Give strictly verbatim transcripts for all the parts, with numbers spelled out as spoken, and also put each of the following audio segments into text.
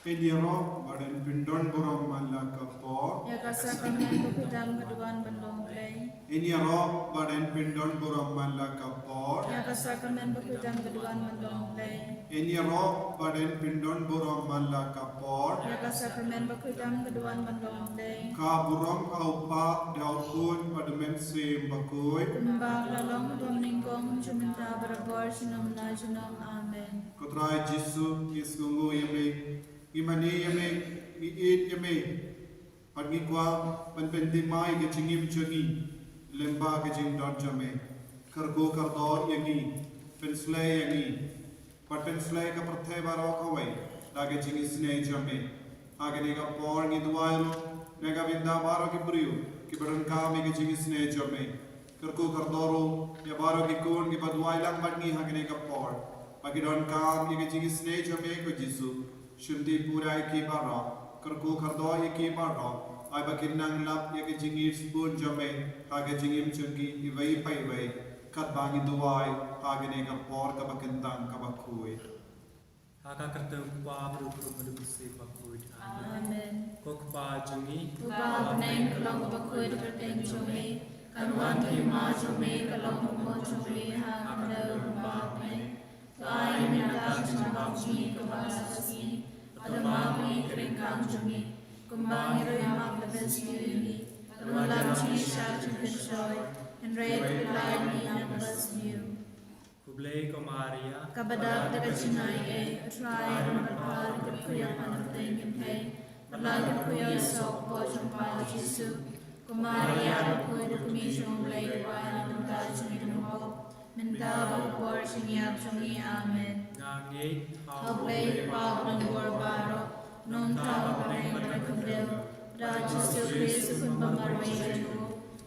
Ngin ïaroh bad ngin pyndon burom man la ka por. Ïa ka sakramen bakhuid tam ka duwan ban long U Blei. Ngin ïaroh bad ngin pyndon burom man la ka por. Ïa ka sakramen bakhuid tam ka duwan ban long U Blei. Ngin ïaroh bad ngin pyndon burom man la ka por. Ïa ka sakramen bakhuid tam ka duwan ban long U Blei. Ka burom ha u Kpa, da u Khun bad u Mynsiem Bakhuid. Kumba ka la long ha u nyngkong, mynta, barabor, junom la junom. Amen. Ko Trai Jisu, ngi sngewnguh ïa me, ngi mane ïa me, ngi ïeit ïa me. Bad ngi kwah ban pynthymmai ïa ka jingim jong ngi lyngba ka jingdon jong me. Kyrkhu kyrdoh ïa ngi, pynshlei ïa ngi. Bad pynshlei ka pyrthei baroh kawei da ka jingisynei jong me. Ha kane ka por ngi duwai ruh na ka bynta baroh ki briew kiba donkam ïa ka jingisynei jong me. Kyrkhu kyrdoh ruh ïa baroh ki khun kiba duwai lang bad ngi ha kane ka por, ba ki donkam ïa ka jingisynei jong me, ko Jisu. Shim ti pura ïa ki baroh, kyrkhu kyrdoh ïa ki baroh, ai ba kin nang lap ïa ka jingïeit sbun jong me ha ka jingim jong ki iwei pa iwei, katba ngi duwai ha kane ka por kaba kyntang kaba khuid. Ha ka kyrteng u Kpa, bad u Khun bad u Mynsiem Bakhuid. Amen. Amen. Ko Kpa jong ngi uba ha bneng, ka long kaba khuid ha ka kyrteng jong me. Kan wan ka hima jong me, ka long ka mon jong me ha ka khyndew kumba ha bneng. To ai ïa ngi mynta ka jingbam jong ngi kaba shisien, bad to map ïa ngi ki ryngkang jong ngi, kumba ngi ruh ngi map ïa kiba sngewsih ïa ngi. Bad ym lam ïa ngi sha ka jingpynshoi, hynrei to pyllait ïa ngi na ka basniew. Khublei ko Maria, kaba dap da ka jingaiei, U Trai u don bad pha, la kyrkhu ïa pha na pdeng ki kynthei, bad la kyrkhu ïa u soh u kpoh jong pha, u Jisu. Ko Maria bakhuid, da kmie jong U Blei, to ai ïa ngi na ka bynta jong ngi kiba pop, mynta bad ha ka por jingïap jong ngi. Amen. Nga ngeit ha U Blei U Kpa badonbor baroh, Nongthaw ha bneng bad ha ka khyndew, bad ha U Jisu Khrist, u Khun bamarwei jong u,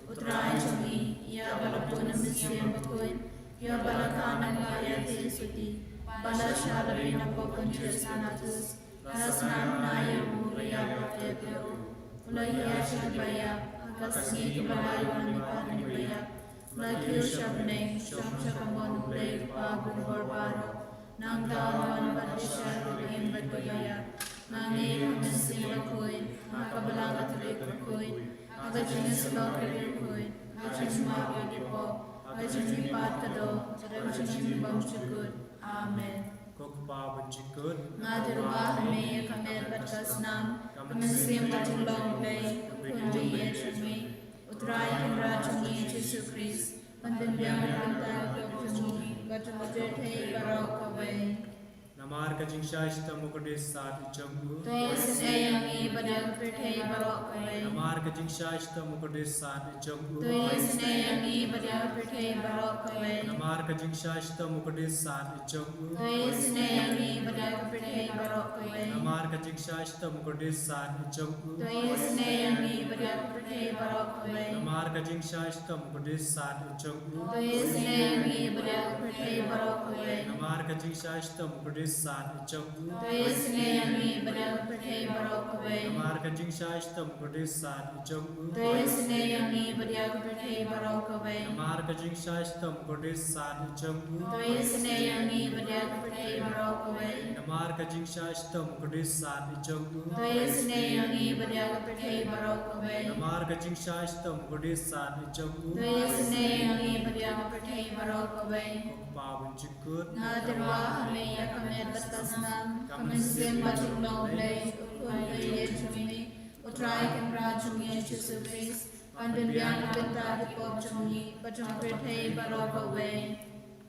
U Trai jong ngi, ïa uba la bun na u Mynsiem Bakhuid, ïa uba la khang na ka ïaid thik suti, ba la shah la ri na pdeng u Pontius Pilatus, la sah na ka bnai, u la ïap, la klet, u la hiar sha kiba ïap, ha ka sngi kaba lai u la wan na ki ïap, la kiew sha bneng, shong sha kamon U Blei U Kpa badonbor baroh. Nangta u la wan ban bishar ïa kiba im bad kiba ïap. Nga ngeit ha U Mynsiem Bakhuid, ha ka Balang Katholik bakhuid, ha ka jingïasyllok ïa ki riewkhuid, ha ka jingmap ïa ki pop, ha ka jingmihpat ka doh, ha ka jingbymjukut. Amen. Ko Kpa bymjukut, nga duwai ha me ïa ka met bad ka snam, ka mynsiem bad jinglong U Blei, U Khun baieit jong me, U Trai Kynrad jong ngi U Jisu Khrist, ban pynbiang na ka bynta ki pop jong ngi bad jong ka pyrthei baroh kawei. Namar ka jingshai shitom u Kordit Sad jong u, to isynei ïa ngi bad ïa ka pyrthei baroh kawei. Namar ka jingshai shitom u Kordit Sad jong u, to isynei ïa ngi bad ïa ka pyrthei baroh kawei. Namar ka jingshai shitom u Kordit Sad jong u, to isynei ïa ngi bad ïa ka pyrthei baroh kawei. Namar ka jingshai shitom u Kordit Sad jong u, to isynei ïa ngi bad ïa ka pyrthei baroh kawei. Namar ka jingshai shitom u Kordit Sad jong u, to isynei ïa ngi bad ïa ka pyrthei baroh kawei. Namar ka jingshai shitom u Kordit Sad jong u, to isynei ïa ngi bad ïa ka pyrthei baroh kawei. Namar ka jingshai shitom u Kordit Sad jong u, to isynei ïa ngi bad ïa ka pyrthei baroh kawei. Namar ka jingshai shitom u Kordit Sad jong u, to isynei ïa ngi bad ïa ka pyrthei baroh kawei. Namar ka jingshai shitom u Kordit Sad jong u, to isynei ïa ngi bad ïa ka pyrthei baroh kawei. Namar ka jingshai shitom u Kordit Sad jong u, to isynei ïa ngi bad ïa ka pyrthei baroh kawei. Ko Kpa bymjukut, nga duwai ha me ïa ka met bad ka snam, ka mynsiem bad jinglong U Blei, U Khun baieit jong me, U Trai Kynrad jong ngi U Jisu Khrist, ban pynbiang na ka bynta ki pop jong ngi bad jong ka pyrthei baroh kawei.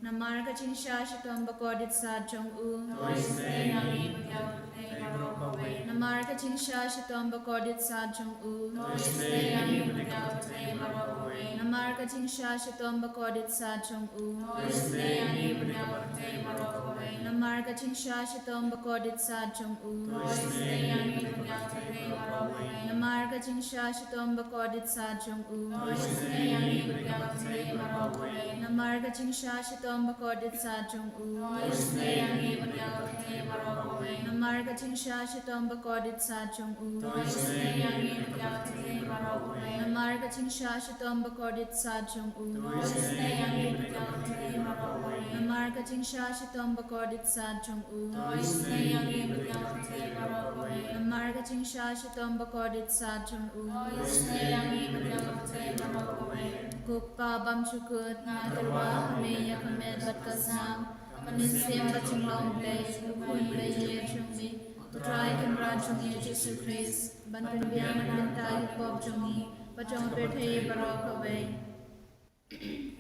Namar ka jingshai shitom ba kordit sad jong u, to isynei ïa ngi bad ïa ka pyrthei baroh kawei. Namar ka jingshai shitom ba kordit sad jong u, to isynei ïa ngi bad ïa ka pyrthei baroh kawei. Namar ka jingshai shitom ba kordit sad jong u, to isynei ïa ngi bad ïa ka pyrthei baroh kawei. Namar ka jingshai shitom ba kordit sad jong u, to isynei ïa ngi bad ïa ka pyrthei baroh kawei. Namar ka jingshai shitom ba kordit sad jong u, to isynei ïa ngi bad ïa ka pyrthei baroh kawei. Namar ka jingshai shitom ba kordit sad jong u, to isynei ïa ngi bad ïa ka pyrthei baroh kawei. Namar ka jingshai shitom ba kordit sad jong u, to isynei ïa ngi bad ïa ka pyrthei baroh kawei. Namar ka jingshai shitom ba kordit sad jong u, to isynei ïa ngi bad ïa ka pyrthei baroh kawei. Namar ka jingshah shitom bakordit sat jong u. To isynei ïa ngi bad ïa ka pyrthei baroh kawei. Namar ka jingshah shitom bakordit sat jong u. To isynei ïa ngi bad ïa ka pyrthei baroh kawei. Ko Kpa bymjukut, nga tyrwa ha me ïa ka met bad ka snam, ka mynsiem bad jinglong Blei, u Khun baieid jong me, U Trai Kynrad jong ngi Jisu Khrist, ban pynbiang na ka bynta ki pop jong ngi bad jong ka pyrthei baroh kawei.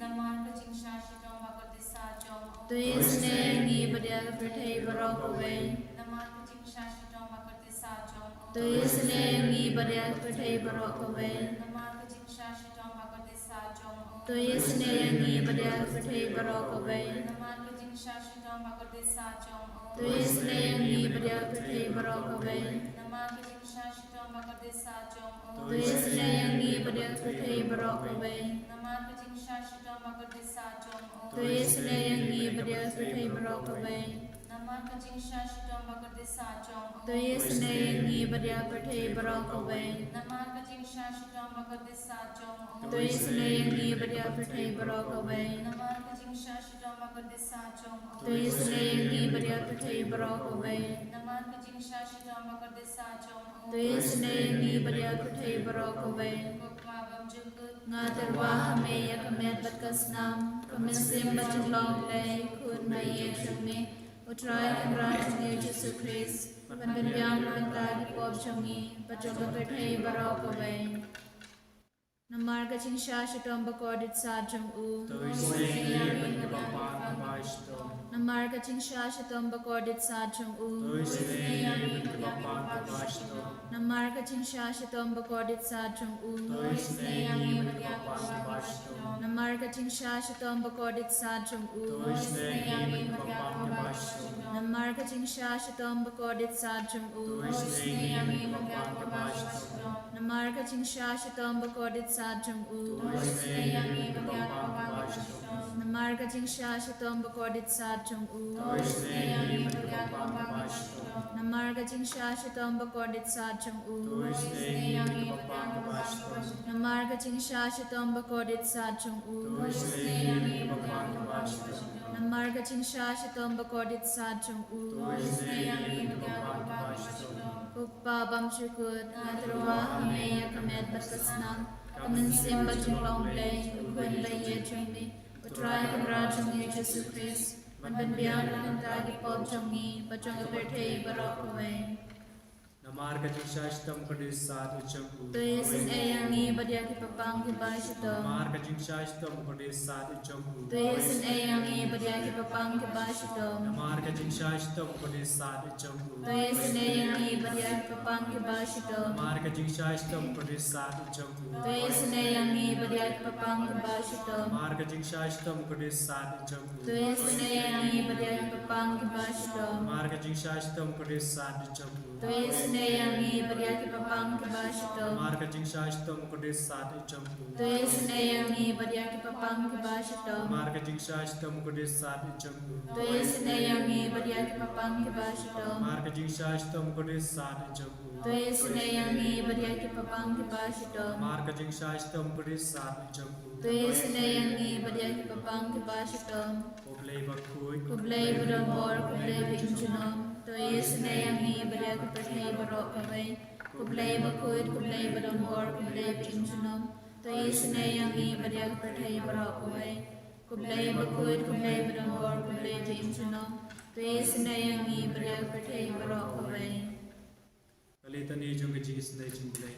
Namar ka jingshah shitom bakordit sat jong u. To isynei ïa ngi bad ïa ka pyrthei baroh kawei. Namar ka jingshah shitom bakordit sat jong u. To isynei ïa ngi bad ïa ka pyrthei baroh kawei. Namar ka jingshah shitom bakordit sat jong u. To isynei ïa ngi bad ïa ka pyrthei baroh kawei. Namar ka jingshah shitom bakordit sat jong u. To isynei ïa ngi bad ïa ka pyrthei baroh kawei. Namar ka jingshah shitom bakordit sat jong u. To isynei ïa ngi bad ïa ka pyrthei baroh kawei. Namar ka jingshah shitom bakordit sat jong u. To isynei ïa ngi bad ïa ka pyrthei baroh kawei. Namar ka jingshah shitom bakordit sat jong u. To isynei ïa ngi bad ïa ka pyrthei baroh kawei. Namar ka jingshah shitom bakordit sat jong u. To isynei ïa ngi bad ïa ka pyrthei baroh kawei. Namar ka jingshah shitom bakordit sat jong u. To isynei ïa ngi bad ïa ka pyrthei baroh kawei. Namar ka jingshah shitom bakordit sat jong u. To isynei ïa ngi bad ïa ka pyrthei baroh kawei. Ko Kpa bymjukut, nga tyrwa ha me ïa ka met bad ka snam, ka mynsiem bad jinglong Blei, Khun baieid jong me, U Trai Kynrad jong ngi Jisu Khrist, ban pynbiang na ka bynta ki pop jong ngi bad jong ka pyrthei baroh kawei. Namar ka jingshah shitom bakordit sat jong u. To isynei ïa ngi bad ïa ka pyrthei baroh kawei. Namar ka jingshah shitom bakordit sat jong u. To isynei ïa ngi bad ïa ka pyrthei baroh kawei. Namar ka jingshah shitom bakordit sat jong u. To isynei ïa ngi bad ïa ka pyrthei baroh kawei. Namar ka jingshah shitom bakordit sat jong u. To isynei ïa ngi bad ïa ka pyrthei baroh kawei. Namar ka jingshah shitom bakordit sat jong u. To isynei ïa ngi bad ïa ka pyrthei baroh kawei. Namar ka jingshah shitom bakordit sat jong u. To isynei ïa ngi bad ïa ka pyrthei baroh kawei. Namar ka jingshah shitom bakordit sat jong u. To isynei ïa ngi bad ïa ka pyrthei baroh kawei. Namar ka jingshah shitom bakordit sat jong u. To isynei ïa ngi bad ïa ka pyrthei baroh kawei. Namar ka jingshah shitom bakordit sat jong u. To isynei ïa ngi bad ïa ka pyrthei baroh kawei. Namar ka jingshah shitom bakordit sat jong u. To isynei ïa ngi bad ïa ka pyrthei baroh kawei. Ko Kpa bymjukut, nga tyrwa ha me ïa ka met bad ka snam, ka mynsiem bad jinglong Blei, U Khun baieid jong me, U Trai Kynrad jong ngi Jisu Khrist, ban pynbiang na ka bynta ki pop jong ngi bad jong ka pyrthei baroh kawei. Namar ka jingshah shitom bakordit sat jong u. To isynei ïa ngi bad ïa ki paidbah kiba shitom. Namar ka jingshah shitom bakordit sat jong u. To isynei ïa ngi bad ïa ki paidbah kiba shitom. Namar ka jingshah shitom bakordit sat jong u. To isynei ïa ngi bad ïa ki paidbah kiba shitom. Namar ka jingshah shitom bakordit sat jong u. To isynei ïa ngi bad ïa ki paidbah kiba shitom. Namar ka jingshah shitom bakordit sat jong u. To isynei ïa ngi bad ïa ki paidbah kiba shitom. Namar ka jingshah shitom bakordit sat jong u. To isynei ïa ngi bad ïa ki paidbah kiba shitom. Namar ka jingshah shitom bakordit sat jong u. To isynei ïa ngi bad ïa ki paidbah kiba shitom. Namar ka jingshah shitom bakordit sat jong u. To isynei ïa ngi bad ïa ki paidbah kiba shitom. Namar ka jingshah shitom bakordit sat jong u. To isynei ïa ngi bad ïa ki paidbah kiba shitom. Namar ka jingshah shitom bakordit sat jong u. To isynei ïa ngi bad ïa ki paidbah kiba shitom. Ko Blei bakhuid, ko Blei badonbor, ko Blei ba im junom. To isynei ïa ngi bad ïa ka pyrthei baroh kawei. Ko Blei bakhuid, ko Blei badonbor, ko Blei ba im junom. To isynei ïa ngi bad ïa ka pyrthei baroh kawei. Ko Blei bakhuid, ko Blei badonbor, ko Blei ba im junom. To isynei ïa ngi bad ïa ka pyrthei baroh kawei. Ka Litani jong ka jingisynei jong Blei.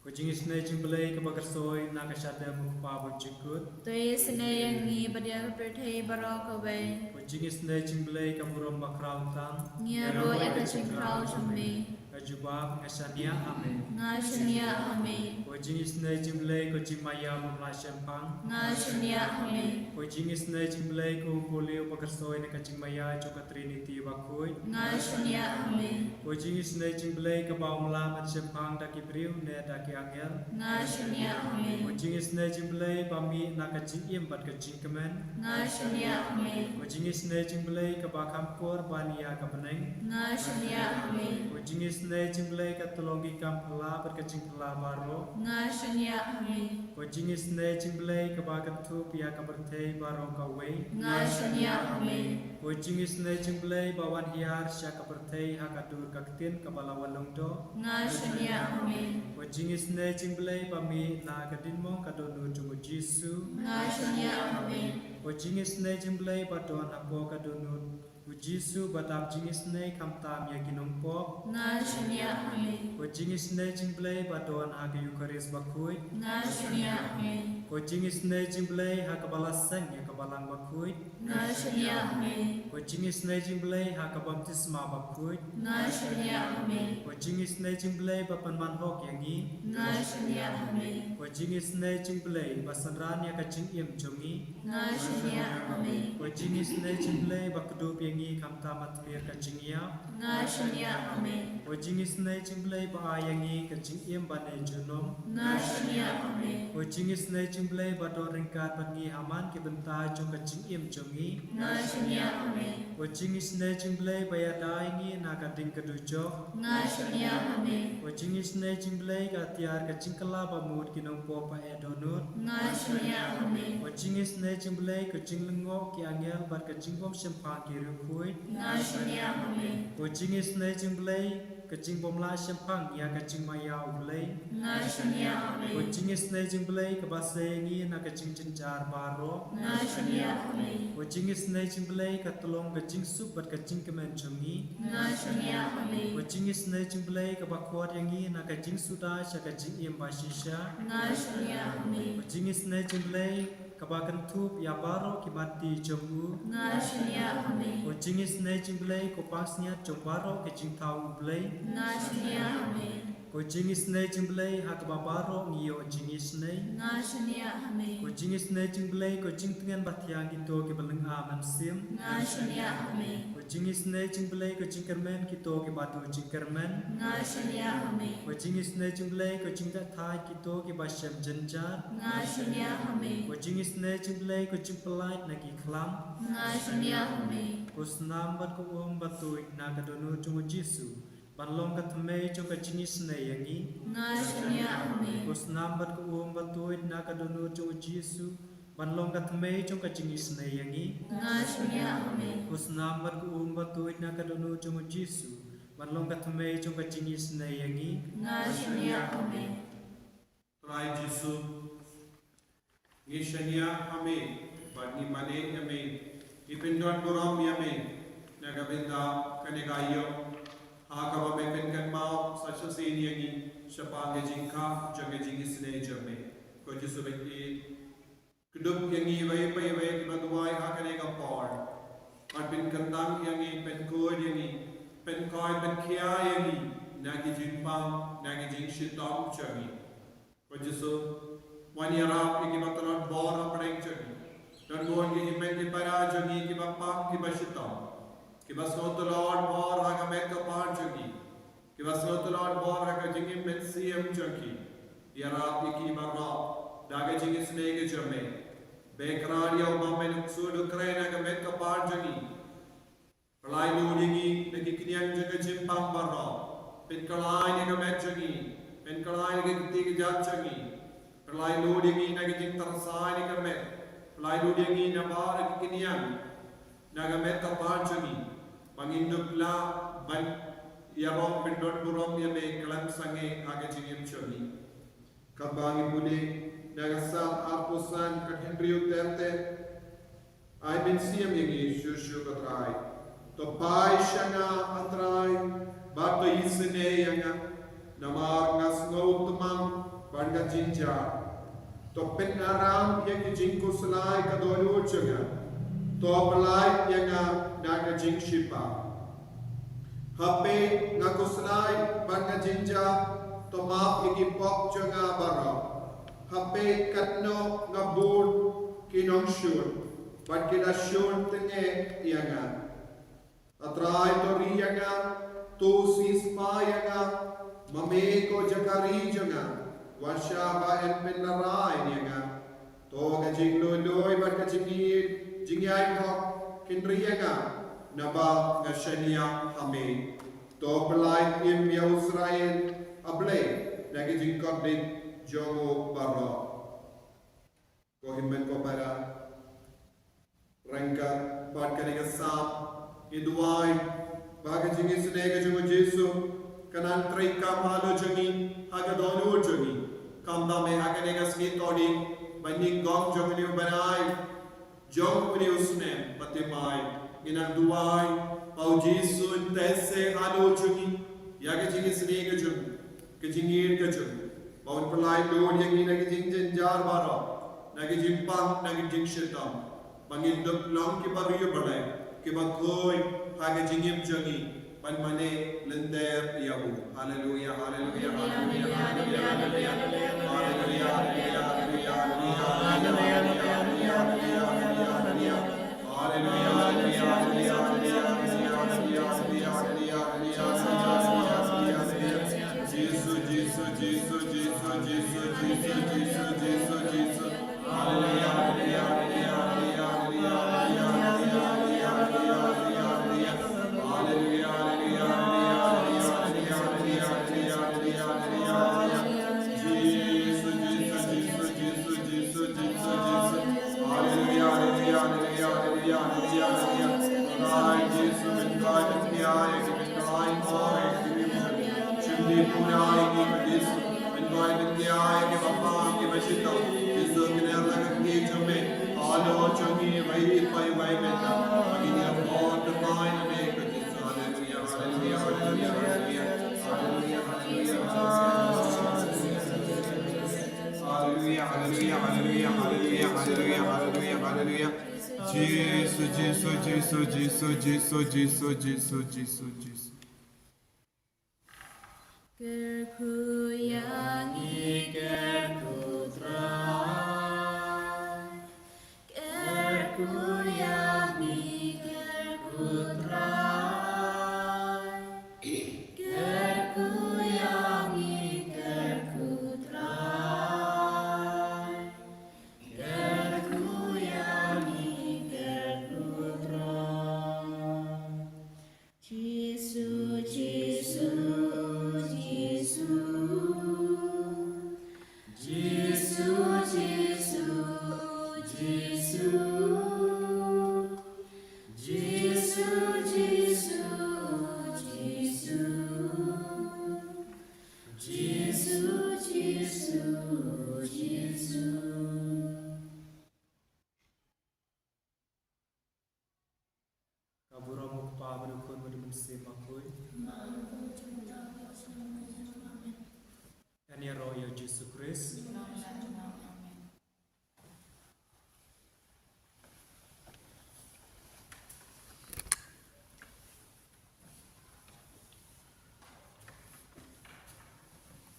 Ko jingisynei jong Blei kaba kyrshoi na ka shadem u Kpa bymjukut. To isynei ïa ngi bad ïa ka pyrthei baroh kawei. Ko jingisynei jong Blei ka burom bakhraw tam. Ngi ïaroh ïa ka jingkhraw jong me. Nga jubab, nga shaniah ha me. Nga shaniah ha me. Ko jingisynei jong Blei ka jingmaïa bym lah shemphang. Nga shaniah ha me. Ko jingisynei jong Blei ka Holy Spirit ba kyrshoi na ka jingmaïa jong ka Trinity bakhuid. Nga shaniah ha me. Ko jingisynei jong Blei kaba ym lah ban shemphang da ki briew ne da ki angel. Nga shaniah ha me. Ko jingisynei jong Blei ba mih na ka jingim bad ka jingkmen. Nga shaniah ha me. Ko jingisynei jong Blei kaba kham kor ban ïa ka bneng. Nga shaniah ha me. Ko Jingisynei jong U Blei ka tyllong ki kam phylla bad ka jingphylla baroh. Nga shaniah ha me. Ko jingisynei jong U Blei kaba kynthup ïa ka pyrthei baroh kawei. Nga shaniah ha me. Ko jingisynei jong U Blei ba wan hiar sha ka pyrthei ha ka dur ka ktien kaba la walong doh. Nga shaniah ha me. Ko jingisynei jong U Blei ba mih na ka diengmong ka dohnud jong u Jisu. Nga shaniah ha me. Ko jingisynei jong U Blei ba don hapoh ka dohnud u Jisu ba dap jingisynei khamtam ïa ki nongpop. Nga shaniah ha me. Ko jingisynei jong U Blei ba don ha ka Eukharist bakhuid. Nga shaniah ha me. Ko jingisynei jong U Blei ha kaba la seng ïa ka Balang bakhuid. Nga shaniah ha me. Ko jingisynei jong U Blei ha ka baptisma bakhuid. Nga shaniah ha me. Ko jingisynei jong U Blei ba pynman hok ïa ngi. Nga shaniah ha me. Ko jingisynei jong U Blei ba synran ïa ka jingim jong ngi. Nga shaniah ha me. Ko jingisynei jong U Blei ba kdup ïa ngi khamtam ha tper ka jingïap. Nga shaniah ha me. Ko jingisynei jong U Blei ba ai ïa ngi ka jingim bane junom. Nga shaniah ha me. Ko jingisynei jong U Blei ba don ryngkat bad ngi ha man ki bynta jong ka jingim jong ngi. Nga shaniah ha me. Ko jingisynei jong U Blei ba ïada ïa ngi na ka ding ka dujok. Nga shaniah ha me. Ko jingisynei jong U Blei ka tiar ka jingkylla bamut ki nongpop ba eh dohnud. Nga shaniah ha me. Ko jingisynei jong U Blei ka jinglyngngoh ki angel bad ka jingbym shemphang ki riewkhuid. Nga shaniah ha me. Ko jingisynei jong U Blei ka jingbym lah shemphang ïa ka jingmaïa U Blei. Nga shaniah ha me. Ko jingisynei jong U Blei kaba sei ïa ngi na ka jingjynjar baroh. Nga shaniah ha me. Ko jingisynei jong U Blei ka tyllong ka jingsuk bad ka jingkmen jong ngi. Nga shaniah ha me. Ko jingisynei jong U Blei kaba khot ïa ngi na ka jingsuda sha ka jingim bashisha. Nga shaniah ha me. Ko jingisynei jong U Blei kaba kynthup ïa baroh ki matti jong u. Nga shaniah ha me. Ko jingisynei jong U Blei ko pansngiat jong baroh ki jingthaw U Blei. Nga shaniah ha me. Ko jingisynei jong U Blei ha kaba baroh ngi ïoh jingisynei. Nga shaniah ha me. Ko jingisynei jong U Blei ko jingtngen bathiang kito kiba lynga mynsiem. Nga shaniah ha me. Ko jingisynei jong U Blei ko jingkyrmen kito kiba duh jingkyrmen. Nga shaniah ha me. Ko jingisynei jong U Blei ko jingdei thait kito kiba shem jynjar. Nga shaniah ha me. Ko jingisynei jong U Blei ko jingpyllait na ki khlam. Nga shaniah ha me. Ko snam bad ko um ba tuid na ka dohnud jong u Jisu ban long ka thymmei jong ka jingisynei ïa ngi. Nga shaniah ha me. Ko snam bad ko um ba tuid na ka dohnud jong u Jisu ban long ka thymmei jong ka jingisynei ïa ngi. Nga shaniah ha me. Ko snam bad ko um ba tuid na ka dohnud jong u Jisu ban long ka thymmei jong ka jingisynei ïa ngi. Nga shaniah ha me. Trai Jisu, ngi shaniah ha me bad ngi mane ïa me, ngi pyndonburom ïa me na ka bynta kane ka ïew ha kaba me pynkynmaw sa shisien ïa ngi shaphang ka jingkha jong ka jingisynei jong me. Ko Jisu, ba ngi kdup ïa ngi iwei pa iwei kiba duwai ha kane ka por, ban pynkyntang ïa ngi, pynkhuid ïa ngi, pynkoit pynkhia ïa ngi na ki jingpang, na ki jingshitom jong ngi. Ko Jisu, wan ïarap ïa kiba tlot bor hapdeng jong ngi. Don bun ki hynmen ki para jong ngi kiba pang kiba shitom, kiba sngew tlot bor ha ka met ka par jong ngi, kiba sngew tlot bor ha ka jingim mynsiem jong ki. Ïarap ïa ki baroh da ka jingisynei ka jong me. Bad kyrpad ïa u ba men u ksuid u kren ha ka met ka par jong ngi. Pynlait lut ïa ngi na ki khñiang jong ka jingpang baroh. Pynkylla ïa ka met jong ngi. Pynkylla ïa ka kti ka jait jong ngi. Pynlait lut ïa ngi na ka jingtharai ïa ka met. Pynlait lut ïa ngi na baroh ki khñiang na ka met ka par jong ngi, ba ngin dup lah ban ïaroh pyndonburom ïa me khlem sangeh ha ka jingim jong ngi. Kaba ngi pule na ka Salm arphew san, ka hynriew ter ter. Ai mynsiem ïa ngi shuh shuh ko Trai. To phai sha nga, A Trai, bad to isynei ïa nga, namar nga sngew tymmen bad nga jynjar. To pynaram ïa ki jingkhuslai ka dohnud jong nga. To pynlait ïa nga na ka jingshipang. Ha phi nga khuslai bad nga jynjar, to map ïa ki pop jong nga baroh. Ha phi katno nga bun ki nongshun, bad ki la shun tyngeh ïa nga. A Trai, to ri ïa nga, to siewspah ïa nga, ma me ko jaka ri jong nga, wat shah ba yn pynlarai ïa nga. To ka jingluid luid bad ka jingïeit, jingïaid hok kin ri ïa nga, naba nga shaniah ha me. To pyllait im ïa u Israel, a Blei, na ki jingkordit jong u baroh. Ko hynmen ko para, ryngkat bad kane ka Salm, ngi duwai ba ka jingisynei ka jong u Jisu kan nang treikam halor jong ngi ha ka dohnud jong ngi. Kumta me ha kane ka sngi Tohdieng, ba nyngkong jong une u bnai jong une u snem, ba thymmai ngin nang duwai ba u Jisu un teh seh halor jong ngi ïa ka jingisynei ka jong u, ka jingïeit ka jong u, ba un pyllait lut ïa ngi na ki jingjynjar baroh, na ki jingpang, na ki jingshitom, ba ngin dup long kiba riewblei, kiba khuid ha ka jingim jong ngi ban mane lynter ïa u. Haleluia, haleluia, haleluia, haleluia, haleluia. Hallelujah, hallelujah, hallelujah, hallelujah, hallelujah, hallelujah, hallelujah. Jisu, Jisu, Jisu, Jisu, Jisu, Jisu, Jisu, Jisu. Kyrkhu ïa ngi, kyrkhu Trai. Kyrkhu ïa ngi, kyrkhu Trai. Kyrkhu ïa ngi, kyrkhu Trai. Kyrkhu ïa ngi, kyrkhu Trai. Jisu, Jisu, Jisu. Jisu, Jisu, Jisu. Jisu, Jisu, Jisu. Jisu, Jisu, Jisu. Ka burom u Kpa bad u Khun bad u Mynsiem Bakhuid. Amen. Ngan ïaroh ïa u Jisu Khrist.